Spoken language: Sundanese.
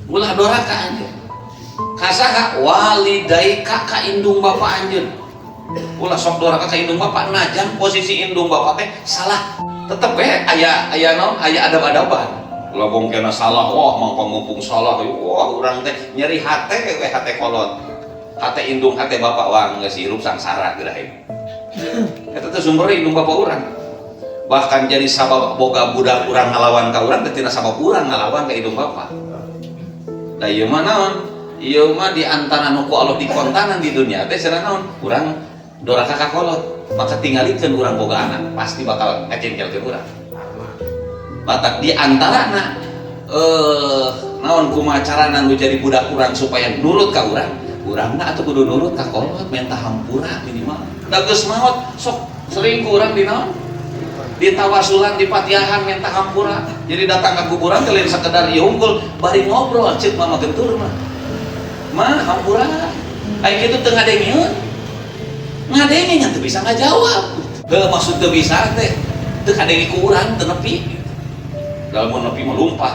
Ulah doraka anjeun. Ka saha? Walidaika, ka indung bapa anjeun. Ulah sok doraka ka indung bapa, najan posisi indung bapa teh salah. Tetep we aya aya naon, aya adab-adaban. Ulah bongkena salah, wah, mangka mumpung salah, wah, urang teh nyeri hate we, hate kolot. Hate indung, hate bapak, wah, geus hirup sangsara geura. Eta teh sumber indung bapak urang. Bahkan jadi sabab boga budak urang ngalawan ka urang teh tina sabab urang ngalawan ka indung bapak. Da ieu mah naon? Ieu mah di antara nu ku Allah dikontanan di dunia teh cenah naon? Urang doraka ka kolot. Maka tingalikeun urang boga anak, pasti bakal ngajengkelkeun urang. Matak di antarana naon, kumaha carana nu jadi budak urang supaya nurut ka urang? Urangna atuh kudu nurut ka kolot, minta hampura minimal. Da geus maot, sok sering ku urang di naon? Ditawasulan, dipatiahan, minta hampura. Jadi datang ke kuburan teh lain sekedar ieu unggul, bari ngobrol ceuk Mama Gentur mah. "Ma, hampura." Ai kitu teu ngadengeun. Ngadenge ngan teu bisa ngajawab. Heuh, maksud teu bisa teh teu kadenge ku urang, teu nepi. Dalam mun nepi mah lumpat.